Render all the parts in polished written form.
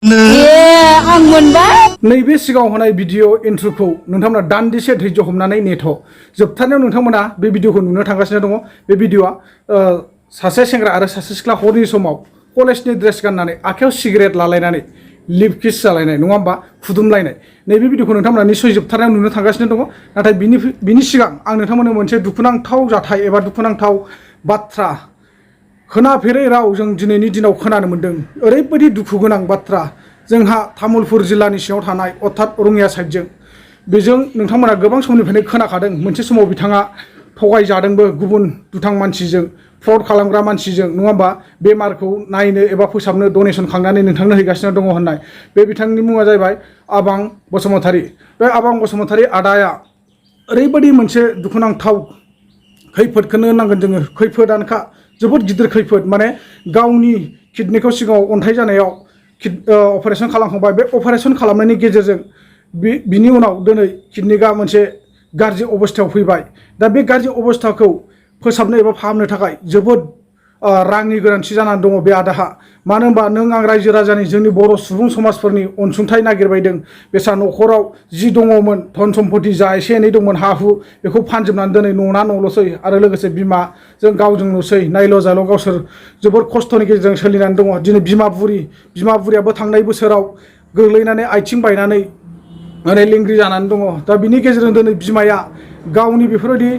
आं मोनबाय नैबे सिगाङाव होनाय भिडिअ इन्ट्रोखौ नोंथांमोना दान्दिसे धैर्य हमनानै नेथ' जोबथारनायाव नोंथांमोना बे भिडिअखौ नुनो थांगासिनो दङ। बे भिडिअआ सासे सेंग्रा आरो सासे सिख्ला हरनि समाव कलेजनि ड्रेस गाननानै आखायाव सिगारेट लालायनानै लिप किस जालायनाय नङा होमबा, खुदुमलायनाय। नैबे भिडिअखौ नोंथांमोना निश्चय जोबथारनायाव नुनो थांगासिनो दङ। नाथाय बिनि सिगां आं नोंथांमोननो मोनसे दुखुनांथाव जाथाय एबा दुखुनांथाव बाथ्रा खोनाफेरै राव जों दिनैनि दिनाव खोनानो मोन्दों। ओरैबायदि दुखु गोनां बाथ्रा जोंहा तामुलपुर जिल्लानि सिङाव थानाय अर्थात रङिया साइडजों बेजों नोंथांमोना गोबां समनिफ्रायनो खोनाखादों। मोनसे समाव बिथाङा थगायजादोंबो गुबुन दुथां मानसिजों, फ्रड खालामग्रा मानसिजों नङा होमबा, बेमारखौ नायनो एबा फोसाबनो डनेसन खांनानै नोंथांनो हैगासिनो दङ होननाय। बे बिथांनि मुङा जाहैबाय आबां बसुमतारी। बे आबां बसुमतारी आदाया ओरैबायदि मोनसे दुखुनांथाव खैफोदखौनो होननांगोन जोङो, खैफोदानोखा, जोबोद गिदिर खैफोद। माने गावनि किडनिखौ सिगाङाव अन्थाइ जानायाव अपारेशन खालामखांबाय। बे अपारेशन खालामनायनि गेजेरजों बिनि उनाव दिनै किडनिकआ मोनसे गाज्रि अबस्थायाव फैबाय। दा बे गाज्रि अबस्थाखौ फोसाबनो एबा फाहामनो थाखाय जोबोद रांनि गोनांथि जानानै दङ बे आदाहा। मानो होनबा नों आं रायजो राजानि जोंनि बर' सुबुं समाजफोरनि अनसुंथाइ नागिरबायदों। बेसा न'खराव जि दङमोन, धन सम्पति जा एसे एनै दंमोन, हा हु, बेखौ फानजोबनानै दिनै न'ना न'ल'सै आरो लोगोसे बिमाजों गावजोंल'सै, नायल' जाल' गावसोर जोबोर खस्थ'नि गेजेरजों सोलिनानै दङ। दिनै बिमा बुरियाबो थांनाय बोसोराव गोग्लैनानै आथिं बायनानै माने लेंग्रि जानानै दङ। दा बिनि गेजेरजों दिनै बिमाया गावनि बेफोरबायदि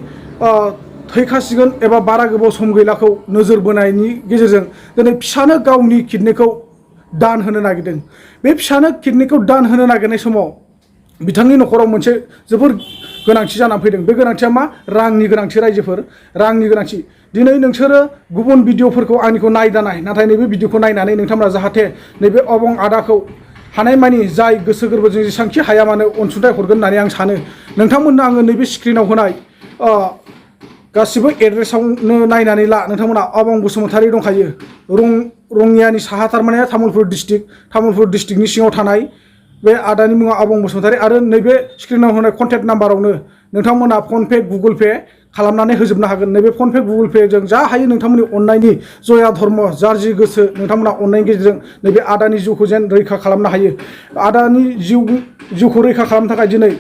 थैखासिगोन एबा बारा गोबाव सम गैलाखौ नोजोर बोनायनि गेजेरजों दिनै फिसानो गावनि किडनिखौ दान होनो नागिरदों। बे फिसानो किडनिखौ दान होनो नागिरनाय समाव बिथांनि न'खराव मोनसे जोबोर गोनांथि जानानै फैदों। बे गोनांथिया मा? रांनि गोनांथि। रायजोफोर, रांनि गोनांथि। दिनै नोंसोरो गुबुन भिडिअफोरखौ आंनिखौ नायदानाय, नाथाय नैबे भिडिअखौ नायनानै नोंथांमोना जाहाथे नैबे आबं आदाखौ हानायमानि जाय गोसो गोरबोजों जेसेबांखि हाया मानो अनसुंथाइ हरगोन होननानै आं सानो। नोंथांमोननो आङो नैबे स्क्रिनाव होनाय गासिबो एड्रेसावनो नायनानै ला। नोंथांमोना आबं बसुमतारी दंखायो, रङियानि साहा, थारमाने तामुलपुर डिस्ट्रिक्टनि सिङाव थानाय बे आदानि मुङा आबं बसुमतारी। आरो नैबे स्क्रिनाव होनाय कन्टेक्ट नाम्बारावनो नोंथांमोना फनपे, गुगोल पे खालामनानै होजोबनो हागोन। नैबे फनपे, गुगोल पे जों जा हायो नोंथांमोननि अननायनि जया धर्म, जार जि गोसो नोंथांमोना अननायनि गेजेरजों नैबे आदानि जिउखौ जेन रैखा खालामनो हायो। आदानि जिउखौ रैखा खालामनो थाखाय दिनै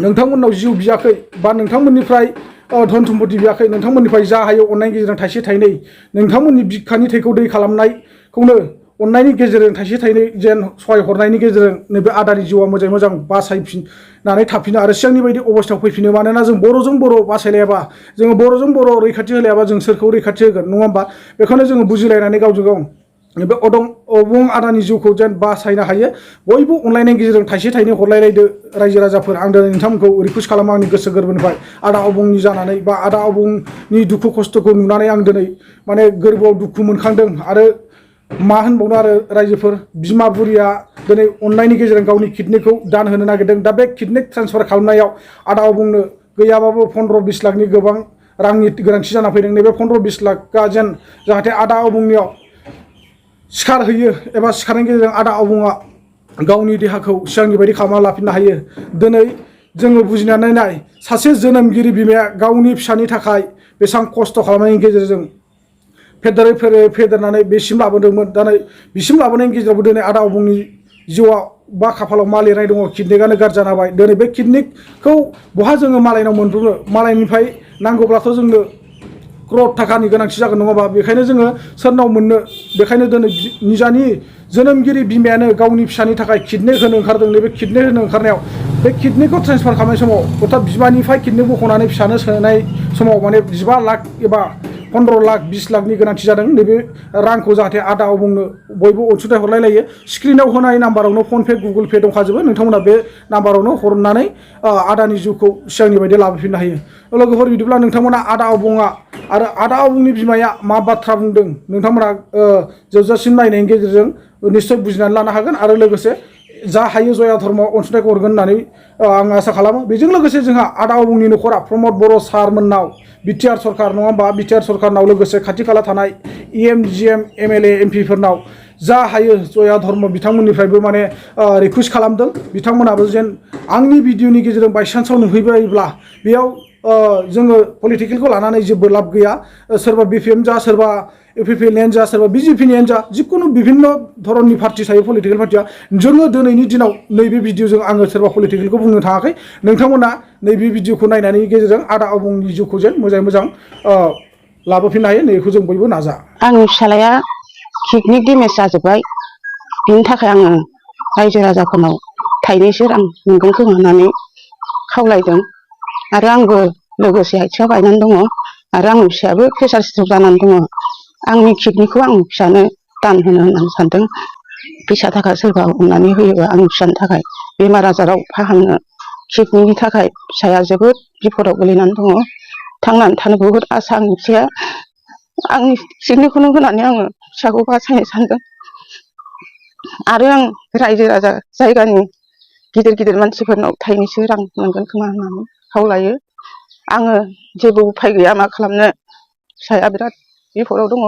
नोंथांमोननाव जिउ बियाखै बा नोंथांमोननिफ्राय धन सम्पति बियाखै, नोंथांमोननिफ्राय जा हायो अननायनि गेजेरजों थाइसे थाइनै नोंथांमोननि बिखानि थैखौ दै खालामनायखौनो अननायनि गेजेरजों थाइसे थाइनै जेन सहाय हरनायनि गेजेरजों नैबे आदानि जिउआ मोजाङै मोजां बासायफिननानै थाफिनो आरो सिगांनि बायदि अबस्थायाव फैफिनो। मानोना जों बर'जों बर' बासायलायाबा, जोङो बर'जों बर' रैखाथि होलायाबा जों सोरखौ रैखाथि होगोन नङा होमबा। बेखौनो जोङो बुजिलायनानै गावजों गाव बे आबं आदानि जिउखौ जेन बासायनो हायो, बयबो अनलायनायनि गेजेरजों थाइसे थाइनै हरलायलायदो रायजो राजाफोर। आं दिनै नोंथांमोनखौ रिकुवेस्ट खालामो आंनि गोसो गोरबोनिफ्राय, आदा आबंनि जानानै बा आदा आबंनि दुखु खस्थ'खौ नुनानै आं दिनै माने गोरबोआव दुखु मोनखांदों। आरो मा होनबावनो आरो रायजोफोर, बिमा बुरिया दिनै अननायनि गेजेरजों गावनि किडनिखौ दान होनो नागिरदों। दा बे किडनि ट्रान्सफार खालामनायाव आदा आबंनो गैयाबाबो 15-20 लाखनि गोबां रांनि गोनांथि जाना फैदों। नैबे 15-20 लाखआ जेन जाहाथे आदा आबंनियाव सिखार होयो एबा सिखारनायनि गेजेरजों आदा आबंआ गावनि देहाखौ सिगांनि बायदि खालामना लाफिननो हायो। दिनै जोङो बुजिनानै नाय, सासे जोनोमगिरि बिमाया गावनि फिसानि थाखाय बेसेबां खस्थ' खालामनायनि गेजेरजों फेदेरनानै बेसिम लाबोदोंमोन। दिनै बिसिम लाबोनायनि गेजेरावबो दिनै आदा आबंनि जिउआ बा खाफालाव मा लिरनाय दङ, किडनिकआनो गाज्रि जाना होबाय। दिनै बे किडनिकखौ बहा जोङो मालायनाव मोनब्रबनो, मालायनिफ्राय नांगौब्लाथ' जोंनो क्रर थाखानि गोनांथि जागोन नङाबा। बेखायनो जोङो सोरनाव मोननो, बेखायनो दिनै निजानि जोनोमगिरि बिमायानो गावनि फिसानि थाखाय किडनि होनो ओंखारदों। नैबे किडनि होनो ओंखारनायाव बे किडनिखौ ट्रेन्सफार खालामनाय समाव अर्थात बिमानिफ्राय किडनि बख'नानै फिसानो सोनाय समाव माने 15 लाख एबा 15 लाख 20 लाखनि गोनांथि जादों। नैबे रांखौ जाहाथे आदा आबंनो बयबो अनसुंथाइ हरलायलायो। स्क्रिनाव होनाय नाम्बारावनो फनपे, गुगोल पे दंखाजोबो। नोंथांमोना बे नाम्बारावनो हरनानै आदानि जिउखौ सिगांनि बायदि लाबोफिननो हायो। लोगोफोर, बिदिब्ला नोंथांमोना आदा आबंआ आरो आदा आबंनि बिमाया मा बाथ्रा बुंदों नोंथांमोना जोबजासिम नायनायनि गेजेरजों निश्चय बुजिनानै लानो हागोन। आरो लोगोसे जा हायो जया धर्म अनसुंथाइखौ हरगोन होननानै आं आसा खालामो। बेजों लोगोसे जोंहा आदा आबंनि न'खरा प्रमद बर' सारमोननाव बिटिआर सरकार नङा होमबा, बिटिआर सरकारनाव लोगोसे खाथि खाला थानाय EM, GM, MLA, MP फोरनाव जा हायो जया धर्म बिथांमोननिफ्रायबो माने रिकुवेस्ट खालामदों। बिथांमोनाबो जेन आंनि भिडिअनि गेजेरजों बायसान्सआव नुहैबायब्ला बेयाव जोङो पलिटिकेलखौ लानानै जेबो लाब गैया। सोरबा BPM जा, सोरबा एपिपिएलनियानो जा सोरबा बिजेपिनियानो जा जिखुनु बिभिन्न धरननि पार्टी थायो पलिटिकेल पार्टिया जोङो दिनैनि दिनाव नैबे भिडिअजों आङो सोरबा पलिटिकेलखौ बुंनो थाङाखै नोंथांमोना नैबे भिडिअखौ नायनायनि गेजेरजों आदा आबुंनि जिउखौ जेन मोजाङै मोजां लाबोफिननो हायो नैखौ जों बयबो नाजा। आंनि फिसालाया किडनि डेमेज जाजोब्बाय बिनि थाखाय आङो रायजो राजाफोरनाव थाइनैसो रां मोनगोन खोमा होननानै खावलायदों आरो आंबो लोगोसे आथिङाव बायनानै दङ आरो आंनि फिसायाबो प्रेसार स्ट्रक जानानै दङ। आंनि किडनिखौ आं फिसानो दान होनो होननानै सानदों। फैसा थाखा सोरबा अननानै होयोबा आंनि फिसानि थाखाय बेमार आजाराव फाहामनो किडनिनि थाखाय फिसाया जोबोद बिपदाव गोलैनानै दङ। थांनानै थानो बहुद आसा आंनि फिसाया आंनि किडनिखौनो होनानै आङो फिसाखौ बासायनो सानदों आरो आं रायजो राजा जायगानि गिदिर गिदिर मानसिफोरनाव थाइनैसो रां मोनगोन खोमा होननानै खावलायो। आङो जेबो उफाय गैया मा खालामनो फिसाया बिराद बिपदाव दङ।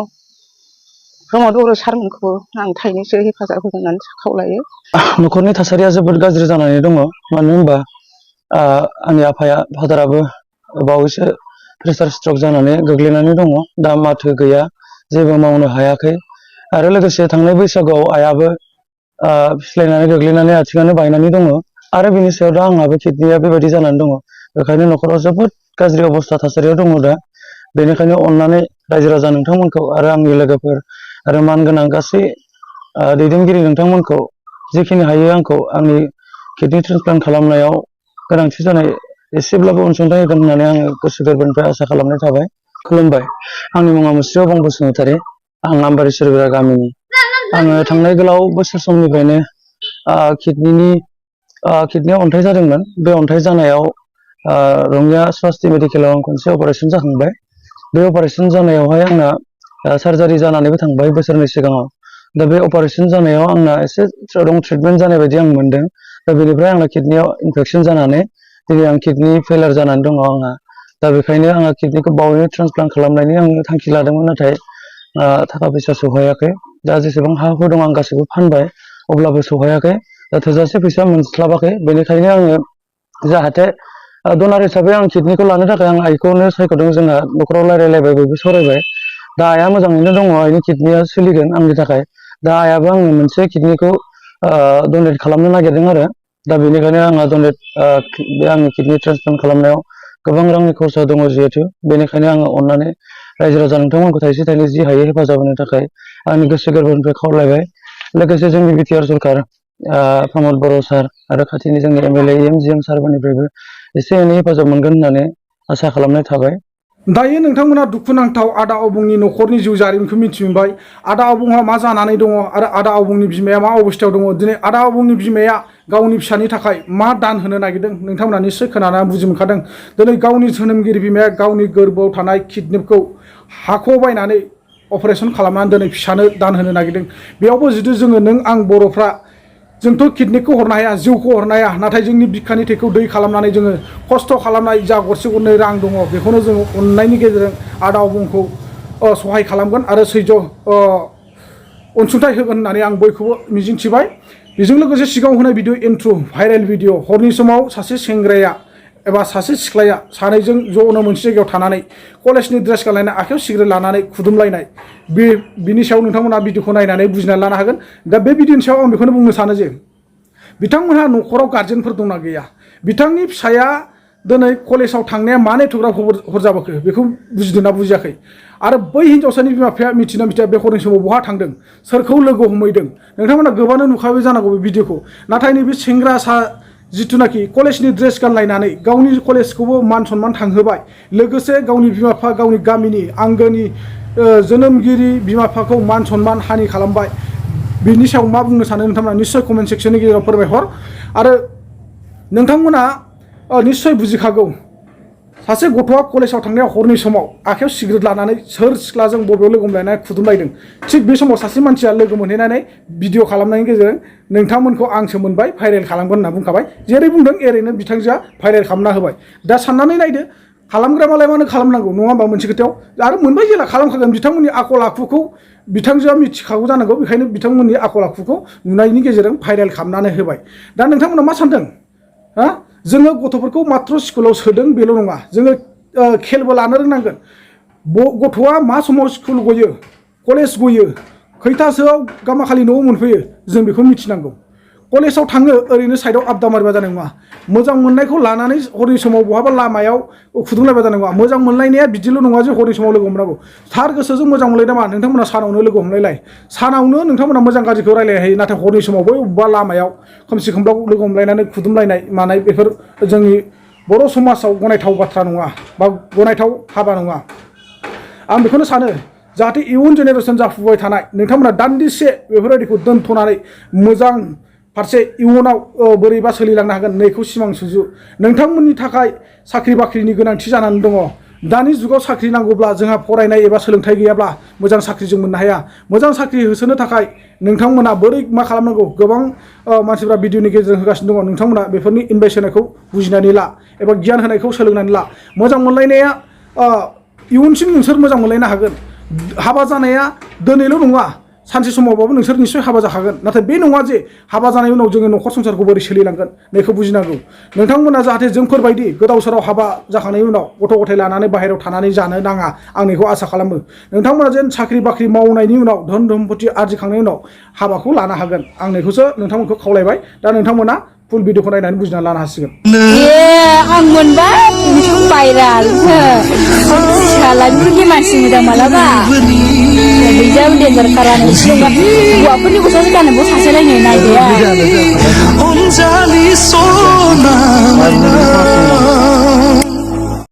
प्रमद बर' सारमोनखौबो आं थाइनैसो हेफाजाब होगोन होननानै खावलायो। न'खरनि थासारिया जोबोद गाज्रि जानानै दङ मानो होनबा आंनि आफाया फादाराबो बावैसो प्रेसार स्ट्रक जानानै गोग्लैनानै दङ दा माथो गैया जेबो मावनो हायाखै आरो लोगोसे थांनाय बैसागुआव आइयाबो फिस्लायनानै गोग्लैनानै आथिङानो बायनानै दङ आरो बिनि सायाव दा आंहाबो किडनिया बेबायदि जानानै दङ बेखायनो न'खराव जोबोद गाज्रि अबस्था थासारियाव दङ दा बेनिखायनो अननानै रायजो राजा नोंथांमोनखौ आरो आंनि लोगोफोर आरो मानगोनां गासै दैदेनगिरि नोंथांमोनखौ जेखिनि हायो आंखौ आंनि किडनि ट्रान्सप्लान्ट खालामनायाव गोनांथि जानाय एसेब्लाबो अनसुंथाइ होगोन होननानै आङो गोसो गोरबोनिफ्राय आसा खालामनाय थाबाय। खुलुमबाय। आंनि मुङा मुस्रियाव बं बसुमतारी। आं आम्बारि सोरगोरा गामिनि। आङो थांनाय गोलाव बोसोर समनिफ्रायनो किडनियाव अन्थाइ जादोंमोन। बे अन्थाइ जानायाव रङिया स्वास्थि मेडिकेलाव आं खनसे अपारेसन जाखांबाय। बे अपारेसन जानायावहाय आंना सार्जारि जानानैबो थांबाय बोसोरनै सिगाङाव। दा बे अपारेसन जानायाव आंना एसे रं ट्रिटमेन्ट जानाय बायदि आं मोनदों। दा बेनिफ्राय आंना किडनियाव इनफेक्सन जानानै दिनै आं किडनि फेइलार जानानै दङ आंहा। दा बेखायनो आङो किडनिखौ बावैनो ट्रान्सप्लान्ट खालामनायनि आङो थांखि लादोंमोन नाथाय थाखा फैसा सौहायाखै। दा जेसेबां हा हु दं आं गासैबो फानबाय अब्लाबो सौहायाखै। दा थोजासे फैसा मोनस्लाबाखै बेनिखायनो आङो जाहाथे डनार हिसाबै आं किडनिखौ लानो थाखाय आं आइखौनो सायख'दों। जोंहा न'खराव रायलायलायबाय बयबो सावरायबाय। दा आइया मोजाङैनो दङ आइनि किडनिया सोलिगोन आंनि थाखाय। दा आइयाबो आंनो मोनसे किडनिखौ डनेट खालामनो नागिरदों आरो दा बेनिखायनो आंहा डनेट बे आंनि किडनि ट्रान्सप्लान्ट खालामनायाव गोबां रांनि खरसा दङ जिहेथु बेनिखायनो आङो अननानै रायजो राजा नोंथांमोनखौ थाइसे थाइनै जि हायो हेफाजाब होनो थाखाय आंनि गोसो गोरबोनिफ्राय खावलायबाय। लोगोसे जोंनि बिटिआर सरकार प्रमद बर' सार आरो खाथिनि जोंनि एमएलए एमजिएम सारफोरनिफ्रायबो एसे एनै हेफाजाब मोनगोन होननानै आसा खालामनाय थाबाय। दायो नोंथांमोना दुखुनांथाव आदा आबुंनि न'खरनि जिउ जारिमिनखौ मिथिमोनबाय। आदा आबुंहा मा जानानै दङ आरो आदा आबुंनि बिमाया मा अबस्थायाव दङ। दिनै आदा आबुंनि बिमाया गावनि फिसानि थाखाय मा दान होनो नागिरदों नोंथांमोना निस्सय खोनानानै बुजि मोनखादों। दिनै गावनि जोनोमगिरि बिमाया गावनि गोरबोआव थानाय किडनिखौ हाख'बायनानै अपारेसन खालामनानै दिनै फिसानो दान होनो नागिरदों। बेयावबो जुदि जोङो नों आं बर'फ्रा जोंथ' किडनिखौ हरनो हाया जिउखौ हरनो हाया नाथाय जोंनि बिखानि थैखौ दै खालामनानै जोङो खस्थ' खालामनाय जा गरसे गरनै रां दङ बेखौनो जोङो अननायनि गेजेरजों आदा आबुंखौ सहाय खालामगोन आरो सैज' अनसुंथाइ होगोन होननानै आं बयखौबो मिजिंथिबाय। बेजों लोगोसे सिगाङाव होनाय भिडिअ इन्ट्र' भाइरेल भिडिअ हरनि समाव सासे सेंग्राया एबा सासे सिख्लाया सानैजों ज'नो मोनसे जायगायाव थानानै कलेजनि ड्रेस गानलायनाय आखाइयाव सिगारेट लानानै खुदुमलायनाय बिनि सायाव नोंथांमोना भिडिअखौ नायनानै बुजिनानै लानो हागोन। दा बे भिडिअनि सायाव आं बेखौनो बुंनो सानो जे बिथांमोनहा न'खराव गार्जेनफोर दंना गैया। बिथांनि फिसाया दिनै कलेजाव थांनाया मानो एथ'ग्राब हर जाबोखो बेखौ बुजिदोंना बुजियाखै आरो बै हिन्जावसानि बिमा बिफाया मिथिना मिथिया बे हरनि समाव बहा थांदों सोरखौ लोगो हमहैदों नोंथांमोना गोबाङानो नुखाबाय जानांगौ बे भिडिअखौ। नाथाय नैबे सेंग्रासा जिथुनाखि कलेजनि ड्रेस गानलायनानै गावनि कलेजखौबो मान सनमान थांहोबाय लोगोसे गावनि बिमा बिफा गावनि गामिनि आंगोनि जोनोमगिरि बिमा बिफाखौ मान सनमान हानि खालामबाय। बिनि सायाव मा बुंनो सानो नोंथांमोना निस्सय कमेन्ट सेक्सननि गेजेराव फोरमायहर। आरो नोंथांमोना निस्सय बुजिखागौ सासे गथ'आ कलेजाव थांनाया हरनि समाव आखाइयाव सिगारेट लानानै सोर सिख्लाजों बबेयाव लोगो मोनलायनानै खुदुमलायदों। थिग बे समाव सासे मानसिया लोगो मोनहैनानै भिडिअ खालामनायनि गेजेरजों नोंथांमोनखौ आंसो मोनबाय भाइरेल खालामगोन होनना बुंखाबाय। जेरै बुंदों एरैनो बिथांजोआ भाइरेल खालामना होबाय। दा साननानै नायदो खालामग्रा मालाय मानो खालामनांगौ नङा होमबा मोनसे खोथायाव आरो मोनबाय जेला खालामखागोन। बिथांमोननि आखल आखुखौ बिथांजोआ मिथिखागौ जानांगौ बेखायनो बिथांमोननि आखल आखुखौ नुनायनि गेजेरजों भाइरेल खालामनानै होबाय। दा नोंथांमोना मा सानदों जोङो गथ'फोरखौ माथ्र स्कुलाव सोदों बेल' नङा जोङो खेलबो लानो रोंनांगोन। गथ'आ मा समाव स्कुल गयो कलेज गयो खैथासोआव गामाखालि न'आव मोनफैयो जों बेखौ मिथिनांगौ कलेजाव थाङो ओरैनो साइडआव आबदा मारिबा जानाय नङा मोजां मोननायखौ लानानै हरनि समाव बहाबा लामायाव खुदुंलायबा जानाय नङा मोजां मोनलायनाया बिदिल' नङा जे हरनि समाव लोगो हमनांगौ थार गोसोजों मोजां मोनलायदों मा नोंथांमोना सानावनो लोगो हमलायलाय सानावनो नोंथांमोना मोजां गाज्रिखौ रायलायनो हायो नाथाय हरनि समाव बै बबेबा लामायाव खोमसि खोमलाव लोगो हमलायनानै खुदुमलायनाय मानाय बेफोर जोंनि बर' समाजाव गनायथाव बाथ्रा नङा बा गनायथाव हाबा नङा आं बेखौनो सानो जाहाथे इयुन जेनेरेसन जाफुबाय थानाय नोंथांमोना दान्दिसे बेफोरबायदिखौ दोनथ'नानै मोजां फारसे इयुनाव बोरैबा सोलिलांनो हागोन नैखौ सिमां सुजु नोंथांमोननि थाखाय साख्रि बाख्रिनि गोनांथि जानानै दङ दानि जुगाव साख्रि नांगौब्ला जोंहा फरायनाय एबा सोलोंथाइ गैयाब्ला मोजां साख्रि जों मोननो हाया मोजां साख्रि होसोनो थाखाय नोंथांमोना बोरै मा खालामनांगौ गोबां मानसिफ्रा भिडिअनि गेजेरजों होगासिनो दङ नोंथांमोना बेफोरनि इनभाइस होनायखौ बुजिनानै ला एबा गियान होनायखौ सोलोंनानै ला मोजां मोनलायनाया इयुनसिम नोंसोर मोजां मोनलायनो हागोन हाबा जानाया दिनैल' नङा सानसे समावबाबो नोंसोर निश्चय हाबा जाखागोन नाथाय बे नङा जे हाबा जानायनि उनाव जोङो न'खर संसारखौ बोरै सोलिलांगोन बेखौ बुजिनांगौ नोंथांमोना जाहाथे जोंफोरबायदि गोदाव सोराव हाबा जाखांनायनि उनाव गथ' गथाय लानानै बाहेरायाव थानानै जानो नाङा आं बेखौ आसा खालामो नोंथांमोना जेन साख्रि बाख्रि मावनायनि उनाव धन सम्पति आरजिखांनायनि उनाव हाबाखौ लानो हागोन आं बेखौसो नोंथांमोनखौ खावलायबाय दा नोंथांमोना फुल भिडिअखौ नायनानै बुजिना लानो हासिगोन आं मोनबाय भाइराल सालानि मानसि मोजां मालाबा बेजों डेन्जार खारानो हौवाफोरनि गस्ला गाननोबो सासेलायनो नागिरा